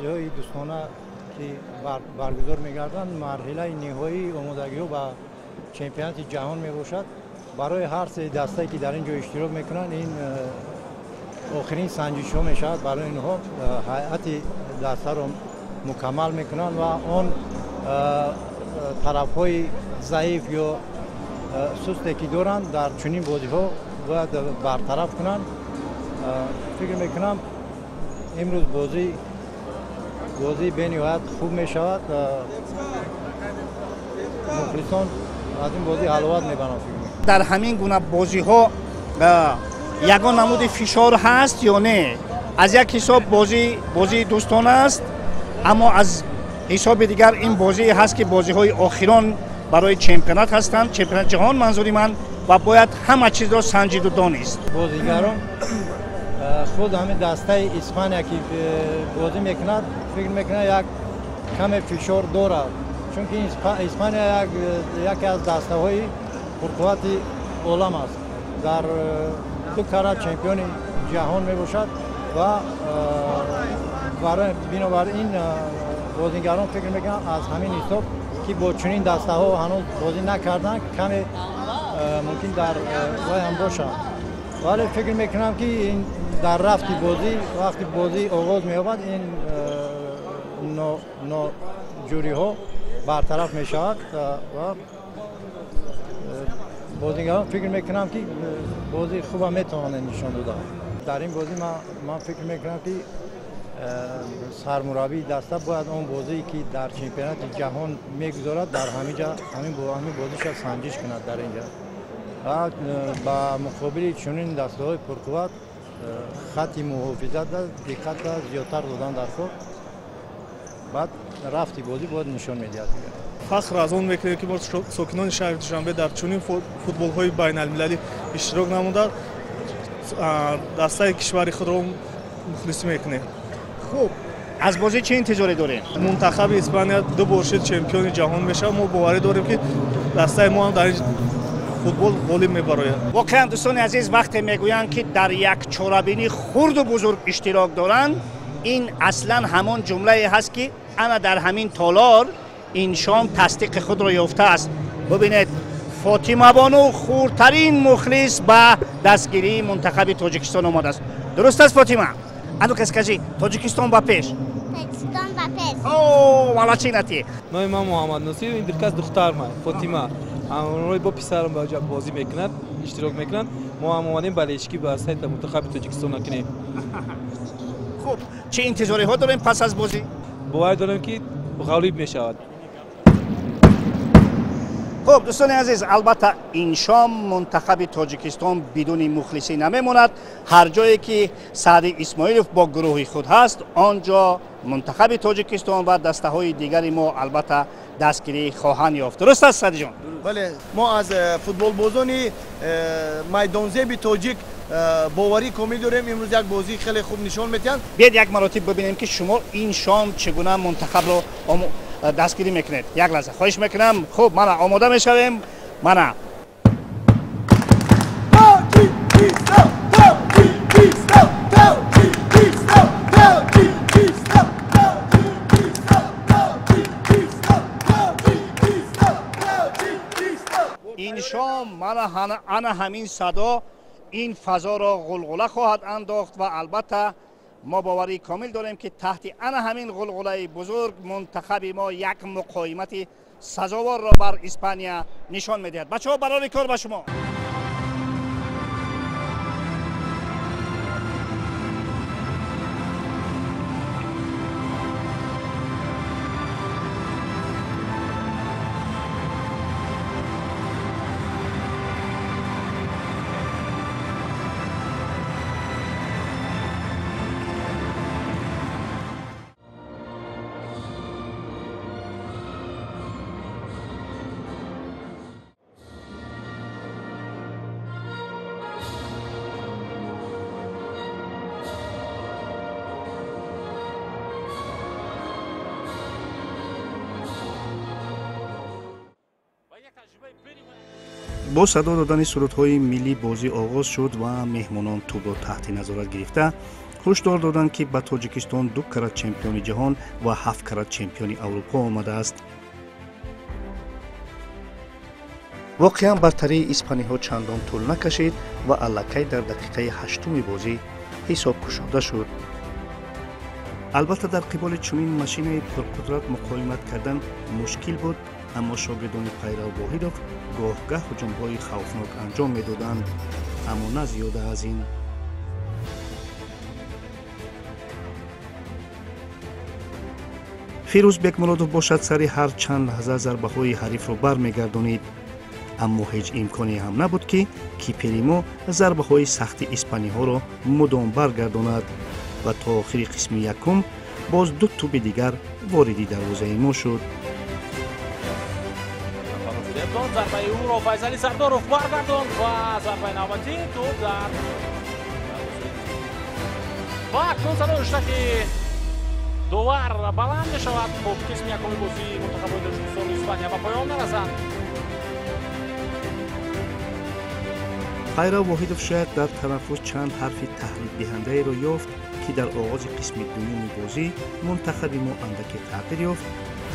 Бозиҳои дӯстона ки баргузор мегарданд, марҳилаи ниҳоии омодагиҳо ба чемпионати ҷаҳон мебошад. Барои ҳар се дастае ки дар ин ҷо иштирок мекунанд, ин охирин санҷишҳо мешавад. Барои инҳо ҳайати дастаро мукаммал мекунанд ва он тарафҳои заиф ё сусте ки доранд, дар чунин бозиҳо бояд бартараф кунанд. Фикр мекунам, имрӯз бозӣ бениҳоят хуб мешавад. Мухлисон аз ин бозӣ ҳаловат мебаранд, фикр мекунам. Дар ҳамин гуна бозиҳо ягон намуди фишор ҳаст ё не? Аз як ҳисоб бозии дӯстона аст, аммо аз ҳисоби дигар ин бозие ҳаст, ки бозиҳои охирон барои чемпионат ҳастанд, чемпионати ҷаҳон манзури ман, ва бояд ҳама чизро санҷиду донист. Бозигарон, худ ҳамин дастаи Испания ки бозӣ мекунад, фикр мекунад, як каме фишор дорад, чунки Испания яке аз дастаҳои пурқуввати олам аст, дар ду карат чемпиони ҷаҳон мебошад ва бинобар ин бозигарон фикр мекунанд, аз ҳамин ҳисоб ки бо чунин дастаҳо ҳанӯз бозӣ накарданд, каме мумкин дар вай ҳам бошад. Вале фикр мекунам, ки ин дар рафти бозӣ, вақти бозӣ оғоз меёбад, ин ноҷӯриҳо бартараф мешавад ва бозигарон, фикр мекунам, ки бозии хуба метавонанд нишон дода. Дар ин бозӣ ман фикр мекунам, ки сармураббии даста бояд он бозие ки дар чемпионати ҷаҳон мегузорад, дар ҳамин ҷа ҳамин бозиша санҷиш кунад дар ин ҷа ва ба муқобили чунин дастаҳои пурқувват хатти муҳофизат диққата зиёдтар додан дар кор. Баъд рафти бозӣ бояд нишон медиҳад. Фахр аз он мекунем, ки мо, сокинони шаҳри Душанбе, дар чунин футболҳои байналмилалӣ иштирок намуда, дастаи кишвари худро мухлисӣ мекунем. Хуб, аз бозӣ чӣ интизоре дорем? Мунтахаби Испания ду бор шуд чемпиони ҷаҳон мешавад. Мо боварӣ дорем, ки дастаи мо ҳам дар ин футбол ғолиб мебарояд. Воқеан, дӯстони азиз, вақте мегӯянд, ки дар як чорабинӣ хурду бузург иштирок доранд, ин аслан ҳамон ҷумлае ҳаст, ки ана дар ҳамин толор ин шом тасдиқи худро ёфтааст. Бубинед, Фотимабону хурдтарин мухлис ба дастгирии мунтахаби Тоҷикистон омадааст. Дуруст аст, Фотима? А ну-ка скажи: «Тоҷикистон ба пеш!» Тоҷикистон ба пеш! О, молодчина ты! Номи ман Муҳаммад Носир, ин дилкас духтарма Фотима, ҳамроҳи бо писарам ба бозӣ мекунад, иштирок мекунанд. Мо ҳам омадем болельщикӣ ба сайта мунтахаби Тоҷикистон накунем. Хуб, чӣ интизориҳо дорем пас аз бозӣ? Боварӣ дорем, ки ғолиб мешавад. Хуб, дӯстони азиз, албатта, ин шом мунтахаби Тоҷикистон бидуни мухлисӣ намемонад. Ҳар ҷое ки Саъди Исмоилов бо гурӯҳи худ ҳаст, он ҷо мунтахаби Тоҷикистон ва дастаҳои дигари мо албатта дастгирӣ хоҳанд ёфт. Дуруст аст, Саъдиҷон? Бале, мо аз футболбозони майдонзеби тоҷик боварӣ комил дорем, имрӯз як бозии хеле хуб нишон медиҳанд. Биед, як маротиб бибинем, ки шумо ин шом чӣ гуна мунтахабро дастгирӣ мекунед. Як лаҳза, хоҳиш мекунам. Хуб, мана омода мешавем, мана. Тоҷикистон! Тоҷикистон! Тоҷикистон! Тоҷикистон! Тоҷикистон! Тоҷикистон! Тоҷикистон! Тоҷикистон! Ин шом мана ана ҳамин садо ин фазоро ғулғула хоҳад андохт ва албатта мо боварии комил дорем, ки таҳти ана ҳамин ғулғулаи бузург мунтахаби мо як муқоимати сазоворро бар Испания нишон медиҳад. Бачаҳо, барори кор ба шумо! Бо садо додани сурудҳои миллӣ бозӣ оғоз шуд ва меҳмонон тӯбро таҳти назорат гирифта, Ҳушдор доданд, ки ба Тоҷикистон 2 карат чемпиони ҷаҳон ва 7 карат чемпиони Аврупо омадааст. Воқеан бартарии испаниҳо чандон тӯл накашид ва аллакай дар дақиқаи 8-уми бозӣ ҳисоб кушода шуд. Албатта, дар қиболи чунин машинаи пурқудрат муқовимат кардан мушкил буд, аммо шогирдони Пайрав Воҳидов гоҳ-гаҳ ҳуҷумҳои хавфнок анҷом медоданд, аммо на зиёда аз ин. Фирӯз Бекмуродов бошад, сари ҳар чанд лаҳза зарбаҳои ҳарифро бармегардонид, аммо ҳеҷ имконе ҳам набуд, ки кипери мо зарбаҳои сахти испаниҳоро мудом баргардонад ва то охири қисми якум боз 2 тӯби дигар вориди дарвозаи мо шуд. Зарбаи ӯро Файзали Сардоров баргардонд ва зарбаи навбатӣ тӯб дар ва акнун садои ҳуштаки довар баланд мешавад. Хуб, қисми якуми бозии мунтахабҳои Тоҷикистону Испания ба поён мерасанд. Пайрав Воҳидов шояд дар танаффус чанд ҳарфи таҳрикдиҳандаеро ёфт, ки дар оғози қисми дуюми бозӣ мунтахаби мо андаке тағйир ёфт,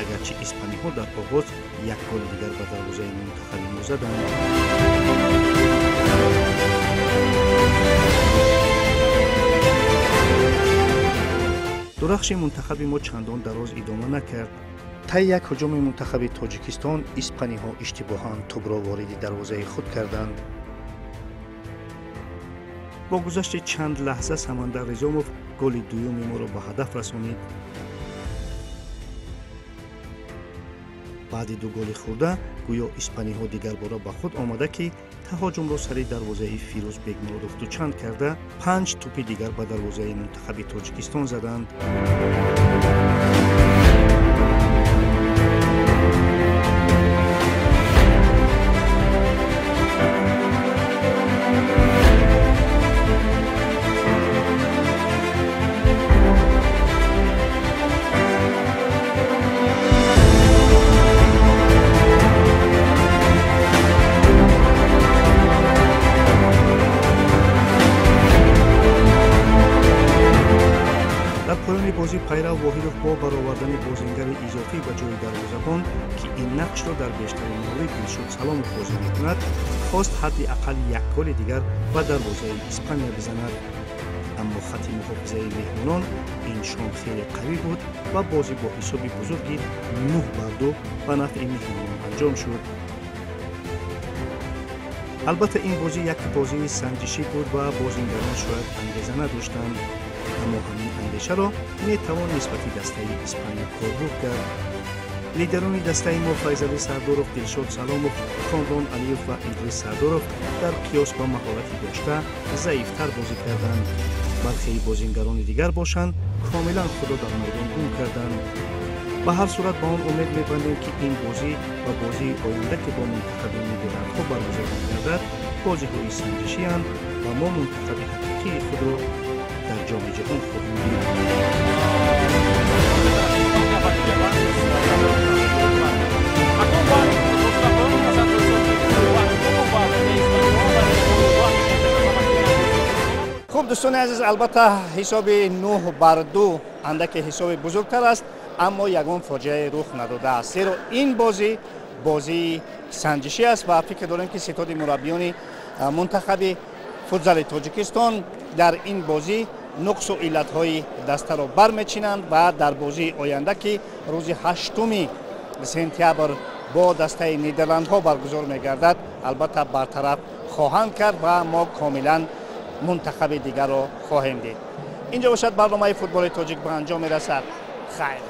агарчи испаниҳо дар оғоз як голи дигар ба дарвозаи мунтахаби мо заданд. Дурахши мунтахаби мо чандон дароз идома накард. Тай як ҳуҷуми мунтахаби Тоҷикистон испаниҳо иштибоҳан тӯбро вориди дарвозаи худ карданд. Бо гузашти чанд лаҳза Самандар Ризомов голи дуюми моро ба ҳадаф расонид. Баъди 2 голи хӯрда гӯё испаниҳо дигарбора ба худ омада, ки таҳоҷумро сари дарвозаи Фирӯз Бекмуродов дучанд карда, 5 тӯпи дигар ба дарвозаи мунтахаби Тоҷикистон заданд. Бозӣ Пайрав Воҳидов бо баровардани бозингари изофӣ ба ҷои дарвозабон, ки ин нақшро дар бештарин маврид Дилшод Саломов бозӣ мекунад, хост ҳадди ақал як голи дигар ба дарвозаи Испания бизанад. Аммо хатти муҳофизаи меҳмонон ин шом хеле қавӣ буд ва бозӣ бо ҳисоби бузурги 9-2 ба нафъи меҳмонон анҷом шуд. Албатта, ин бозӣ як бозии санҷишӣ буд ва бозингарон шояд ангеза надоштанд, аммо ҳамин андешаро метавон нисбати дастаи Испания корбурд кард. Лидерони дастаи мо Файзали Сардоров, Дилшод Саломов, Комрон Алиев ва Идрис Сардоров дар қиёс ба маҳорати дошта заифтар бозӣ карданд. Бархеи бозингарони дигар бошанд, комилан худро дар майдон гум карданд. Ба ҳар сурат ба он умед мебандем, ки ин бозӣ ва бозии оянда, ки бо мунтахаби Нидерландҳо баргузор мегардад, бозиҳои санҷишианд ва мо мунтахаби ҳақиқии худро дар ҷоми ҷаҳон хоҳем дид. Хуб, дӯстони азиз, албатта ҳисоби 9-2 андаке ҳисоби бузургтар аст, аммо ягон фоҷиае рух надодааст, зеро ин бозӣ бозии санҷишӣ аст ва фикр дорем, ки ситоди мураббиёни мунтахаби футзали Тоҷикистон дар ин бозӣ нуқсу иллатҳои дастаро бармечинанд ва дар бозии оянда, ки рӯзи 8 сентябр бо дастаи Нидерландҳо баргузор мегардад, албатта бартараф хоҳанд кард ва мо комилан мунтахаби дигарро хоҳем дид. Инҷо бошад барномаи футболи тоҷик ба анҷом мерасад. Хайр.